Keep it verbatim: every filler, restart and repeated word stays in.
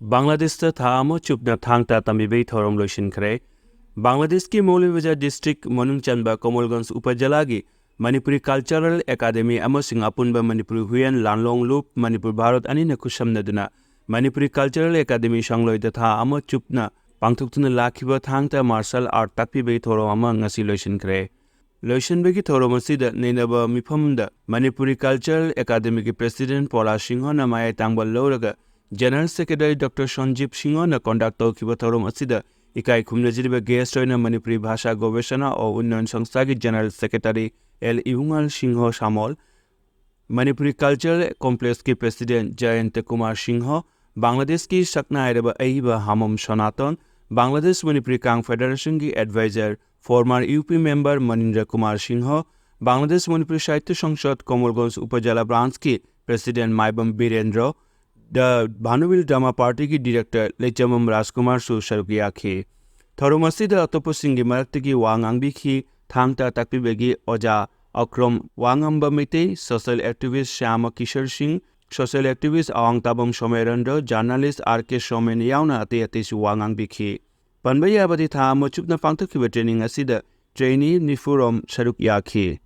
ꯕꯪꯒ꯭ꯂꯥꯗꯦꯁꯇ ꯊꯥ ꯑꯃ ꯆꯨꯞꯅ ꯊꯥꯡ ꯇꯥ ꯇꯝꯕꯤꯕꯒꯤ ꯊꯧꯔꯝ ꯂꯣꯏꯁꯤꯟꯈ꯭ꯔꯦ꯫ ꯕꯪꯒ꯭ꯂꯥꯗꯦꯁꯀꯤ ꯃꯧꯂꯚꯤꯕꯥꯖꯥꯔ ꯗꯤꯁꯇ꯭ꯔꯤꯛ ꯃꯅꯨꯡ ꯆꯟꯕ ꯀꯣꯃꯜꯒꯟꯖ ꯎꯄꯖꯦꯂꯥꯒꯤ ꯃꯅꯤꯄꯨꯔꯤ ꯀꯜꯆꯔꯦꯜ ꯑꯦꯀꯥꯗꯦꯃꯤ ꯑꯃꯁꯨꯡ ꯑꯄꯨꯟꯕ ꯃꯅꯤꯄꯨꯔꯤ ꯍꯨꯏꯌꯦꯟ ꯂꯥꯟꯂꯣꯡ ꯂꯨꯞ ꯃꯅꯤꯄꯨꯔ ꯚꯥꯔꯠ ꯑꯅꯤꯅ ꯈꯨꯠꯁꯝꯅꯗꯨꯅ ꯃꯅꯤꯄꯨꯔꯤ ꯀꯜꯆꯔꯦꯜ ꯑꯦꯀꯥꯗꯦꯃꯤ ꯁꯪꯂꯣꯏꯗ ꯊꯥ ꯑꯃ ꯆꯨꯞꯅ ꯄꯥꯡꯊꯣꯛꯇꯨꯅ ꯂꯥꯛꯈꯤꯕ ꯊꯥꯡ ꯇꯥ ꯃꯥꯔꯁꯦꯜ ꯑꯥꯔꯠ ꯇꯥꯛꯄꯤꯕꯒꯤ ꯊꯧꯔꯝ ꯑꯃ ꯉꯁꯤ ꯂꯣꯏꯁꯤꯟꯈ꯭ꯔꯦ꯫ ꯂꯣꯏꯁꯤꯟꯕꯒꯤ ꯊꯧꯔꯝ ꯑꯁꯤꯗ ꯅꯩꯅꯕ ꯃꯤꯐꯝꯗ ꯃꯅꯤꯄꯨꯔꯤ ꯀꯜꯆꯔꯦꯜ ꯑꯦꯀꯥꯗꯦꯃꯤꯒꯤ ꯄ꯭ꯔꯦꯁꯤꯗꯦꯟꯠ ꯄꯣꯂꯥ ꯁꯤꯡꯍꯅ ꯃꯌꯥꯏ ꯇꯥꯡꯕ ꯂꯧꯔꯒ ꯖꯦꯅꯔꯦꯜ ꯁꯦꯀ꯭ꯔꯦꯇꯔꯤ ꯗꯣꯛꯇꯔ ꯁꯟꯖꯤꯞ ꯁꯤꯡꯍꯅ ꯀꯟꯗꯛ ꯇꯧꯈꯤꯕ ꯊꯧꯔꯝ ꯑꯁꯤꯗ ꯏꯀꯥꯏ ꯈꯨꯝꯅꯖꯔꯤꯕ ꯒꯦꯁ꯭ꯠ ꯑꯣꯏꯅ ꯃꯅꯤꯄꯨꯔꯤ ꯚꯥꯁꯥ ꯒꯣꯕꯦꯁꯅꯥ ꯑꯣ ꯎꯟꯅꯌꯟ ꯁꯪꯁꯊꯥꯒꯤ general secretary L Ibungal Singha Samol, Manipuri cultural ꯀꯣꯝꯄ꯭ꯂꯦꯛꯁꯀꯤ ꯄ꯭ꯔꯦꯁꯤꯗꯦꯟꯠ ꯖꯌꯟꯇ ꯀꯨꯃꯥꯔ ꯁꯤꯡꯍ, ꯕꯪꯒ꯭ꯂꯥꯗꯦꯁꯀꯤ ꯁꯛꯅꯥꯏꯔꯕ ꯑꯏꯕ ꯍꯥꯃꯣꯝ ꯁꯣꯅꯥꯇꯣꯟ, ꯕꯪꯒ꯭ꯂꯥꯗꯦꯁ ꯃꯅꯤꯄꯨꯔꯤ ꯀꯥꯡ ꯐꯦꯗꯦꯔꯦꯁꯟꯒꯤ adviser, former U P member Manindra Kumar Singha, Bangladesh Manipuri Sahitya Sansad Kamalganj Upazila ꯕ꯭ꯔꯥꯟꯆꯀꯤ president Maibam Birendra, the Bhanubil drama ꯄꯥꯔꯇꯤꯒꯤ ꯗꯤꯔꯦꯛꯇꯔ ꯂꯩꯆꯃꯝ ꯔꯥꯖꯀꯨꯃꯥꯔꯁꯨ ꯁꯔꯨꯛ ꯌꯥꯈꯤ꯫ ꯊꯧꯔꯝ ꯑꯁꯤꯗ ꯑꯇꯣꯞꯄꯁꯤꯡꯒꯤ ꯃꯔꯛꯇꯒꯤ ꯋꯥ ꯉꯥꯡꯕꯤꯈꯤ ꯊꯥꯡ ꯇꯥ ꯇꯥꯛꯄꯤꯕꯒꯤ ꯑꯣꯖꯥ ꯑꯀ꯭ꯔꯝ ꯋꯥꯉꯝꯕ ꯃꯩꯇꯩ, ꯁꯣꯁꯤꯌꯦꯜ ꯑꯦꯛꯇꯤꯚꯤꯁ꯭ꯠ ꯁ꯭ꯌꯥꯃ ꯀꯤꯁꯣꯔ ꯁꯤꯡ, ꯁꯣꯁꯤꯌꯦꯜ ꯑꯦꯛꯇꯤꯚꯤꯁ꯭ꯠ ꯑꯋꯥꯡ ꯇꯥꯕꯝ ꯁꯣꯃꯦ ꯔꯟꯗ꯭ꯔ, ꯖꯔꯅꯦꯂꯤꯁ꯭ꯠ ꯑꯥꯔ ꯀꯦ ꯁꯣꯃꯦꯟ ꯌꯥꯎꯅ ꯑꯇꯩ ꯑꯇꯩꯁꯨ ꯋꯥ ꯉꯥꯡꯕꯤꯈꯤ꯫ ꯄꯟꯕ ꯌꯥꯕꯗꯤ ꯊꯥ ꯑꯃ ꯆꯨꯞꯅ ꯄꯥꯡꯊꯣꯛꯈꯤꯕ ꯇ꯭ꯔꯦꯅꯤꯡ ꯑꯁꯤꯗ ꯇ꯭ꯔꯦꯅꯤ ꯅꯤꯐꯨꯔꯣꯝ ꯁꯔꯨꯛ ꯌꯥꯈꯤ꯫